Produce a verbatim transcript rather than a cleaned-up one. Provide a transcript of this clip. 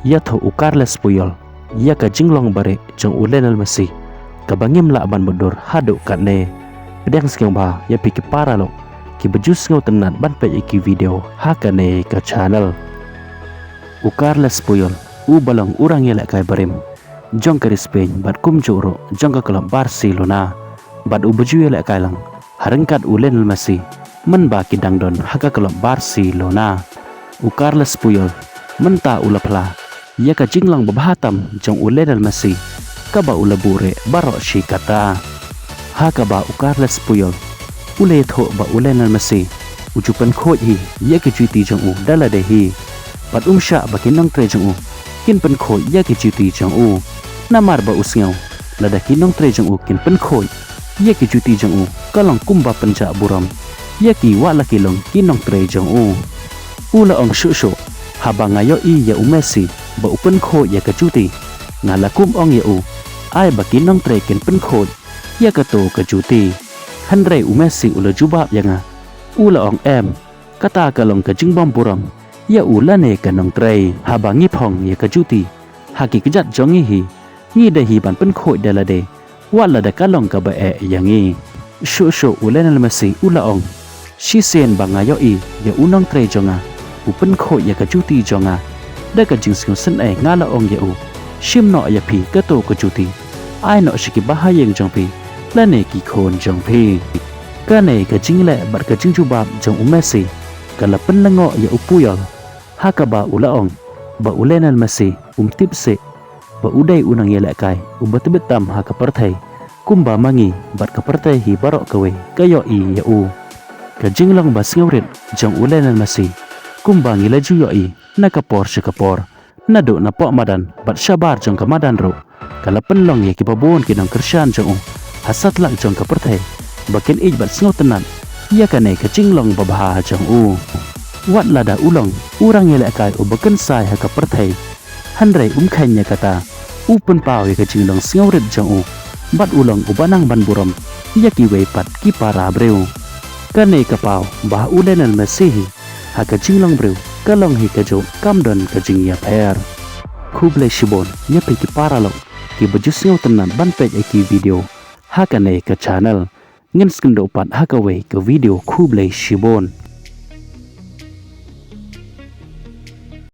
Ïathuh u Carles Puyol ïa ka jinglong barieh jong u Lionel Messi kaba ngim lah ban mutdur haduh katne. Pdiang sngewbha ïa phi ki paralok kiba ju sngewtynnat ban peit ïa ki video ha kane ka channel. U Carles Puyol uba long u rangïalehkai barim jong ka ri Spain bad kumjuh ruh jong ka klub Barcelona bad uba ju ïalehkai lang ha ryngkat u Lionel Messi mynba ki dang don ha ka klub Barcelona. U Carles Puyol mynta u la phla ïa ka jinglong babha tam jong u Lionel Messi kaba u la buhrieh baroh shi katta. Ha kaba u Carles Puyol u la ïathuh ba u Lionel Messi u ju pynkhuid hi ïa ki juti jong u da lade hi bad um shah ba ki nongtrei jong u kin pynkhuid ïa ki juti jong u. Namar ba u sngew lada ki nongtrei jong u kin pynkhuid ïa ki juti jong u ka long kumba pynjah burom ïa ki wat la ki long ki nongtrei jong u. U la ong shuh shuh haba nga ïohi ïa u Messi ba u pynkhuid ïa ka juti, nga la kum ong ïa u ai ba ki nongtrei kin pynkhuid ïa kato ka juti. Hynrei u Messi u la jubab ïa nga, u la ong em, kata ka long ka jingbym burom ïa u lane ka nongtrei. Haba ngi phong ïa ka juti ha ki kjat jong ngi hi, ngi dei hi ban pynkhuid da lade wat lada ka long kaba eh ïa ngi. Shuh shuh u Lionel Messi u la ong, shisien ba nga ïohi ïa u nongtrei jong nga u pynkhuid ïa ka juti jong nga da ka jingsngewsynei, nga la ong ïa u, shim noh ïa phi kato ka juti, ai noh sha ki bahaïing jong phi lane ki khun jong phi. Kane ka jingleh bad ka jingjubab jong u Messi ka la pynlyngngoh ïa u Puyol, ha kaba u la ong ba u Lionel Messi um tip seh ba u dei u nongïalehkai uba tbit tam ha ka pyrthei kumba ma ngi bad ka pyrthei hi baroh kawei ka ïohi ïa u. Ka jinglong ba sngewrit jong u Lionel Messi kumba ngi la ju ïohi na ka por sha ka por, naduh napoh madan bad shabar jong ka madan ruh, ka la pynlong ïa kiba bun ki nongkyrshan jong u ha satlak jong ka pyrthei ba kin ïeit bad sngewtynnat ïa kane ka jinglong babha jong u. Wat lada u long u rangïalehkai uba kynsai ha ka pyrthei, hynrei um kheiñ ïa kata, u pynpaw ïa ka jinglong sngewrit jong u bad u long uba nang ban burom ïa kiwei pat ki para briew. Kane ka paw ba u Lionel Messi hi ha ka jinglong briew ka long hi kajuh, kam don ka jingïapher. Khublei shibun ïa phi ki paralok kiba ju sngewtynnat ban peit ïa ki video ha kane ka channel. Ngin sa ïakynduh pat ha kawei ka video. Khublei shibun.